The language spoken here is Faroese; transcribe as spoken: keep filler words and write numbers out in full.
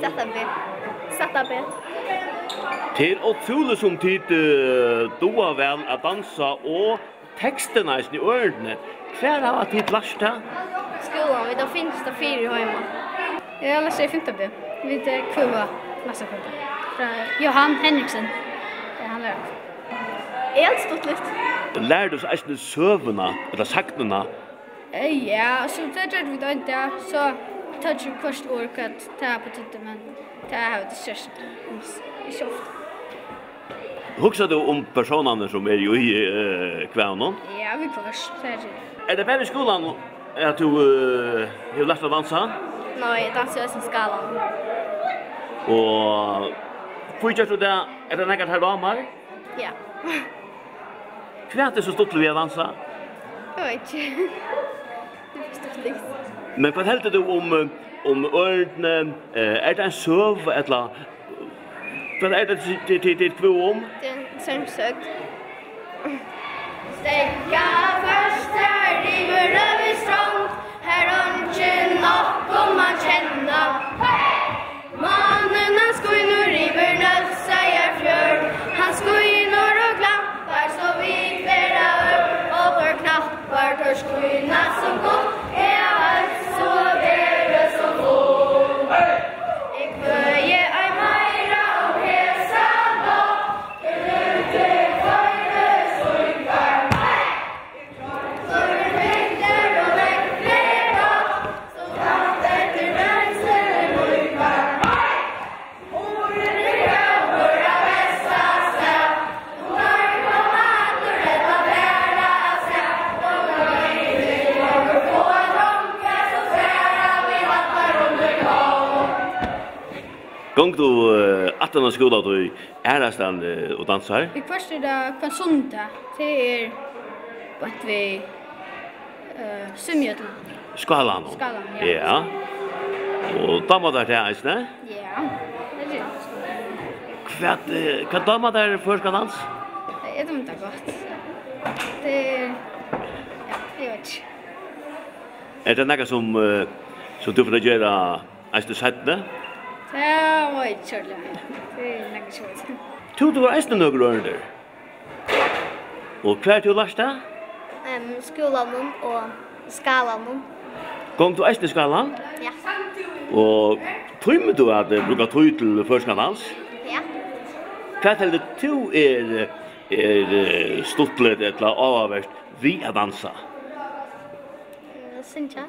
Sætta B. Sætta B. Tað er ótrúligt, sum tit, eh, duga væl at dansa, og tekstin eisini í ørindini. Hvar hava tit lært tað? Skúlan, vit hava fingið tað fyri heima. Eg havi lært tað í fimta B. Vit, eh, kvøða næsta kvøld. Frá Johan Henriksen. Ja, hann er. Eg helt stuttligt. Lærdu eisini søguna, ella sagnina? Eh, ja, so tað gjørdu vit ein dag, so tóku vit hvørt orð, hvat tað betýddi, men tað hava vit ikki gjørt, ikki ofta. Hugsar tú um persónarnar, sum eru í, eh, kvæðunum? Ja, viðhvørt, tað er tað. Er tað bara í skúlanum, at tú, eh, hevur lært at dansa? Nei, eg dansi eisini í skúlanum. Og hví gert tú tað? Er tað nakað, tú dámar? Ja. Hvat er so stuttligt við at dansa? Eg veit ikki. Tað er stuttligt. Men hvat heldur tú um, eh, um ørindini? Eh, er tað ein søga, ella hvat er tað, tit, tit, tit kvøða um? Tað er ein søgn. Steðga føst har yvir Røðustrond, har eingin okkum man kenna. Mánin, hann skínur yvir Nólsoyar fjørð, hann skínur og glampar so vit verða ør. Okkara knappar, teir skína sum gull, eg veit so verður sum gull. Eg kvøði ei meira um hesa nátt, eg livdi fleiri svíkar. Gongur tú, eh, aftan á skúlatíð aðrastaðni, eh, og dansar? Viðhvørt er tað hvønn sunnudag. Tað er beint við, eh, svimjihøllina. Skálanum? Skálanum, ja. Ja. Og dámar tær tað eisini? Ja, tað ger tað. Hvat, eh, hvat dámar tær føroyskan dans? Eg dámar tað gott. Tað er, ja, eg veit ikki. Er tað nakað sum, eh, sum tú fert at gera eisini seinni? Tað veit eg ikki ordiliga. Tað er nakað sum veit. Tú, tú hevur eisini nøkur ørindi. Og hvar hevur tú lært tað? Em, skúlanum og skálanum. Gongur tú eisini í skálanum? Ja. Og tímir tú at, eh, brúka tíð til føroyskan dans? Ja. Hvat heldur tú er, er, eh, stuttligt ella áhugavert við at dansa? Mm, at syngja.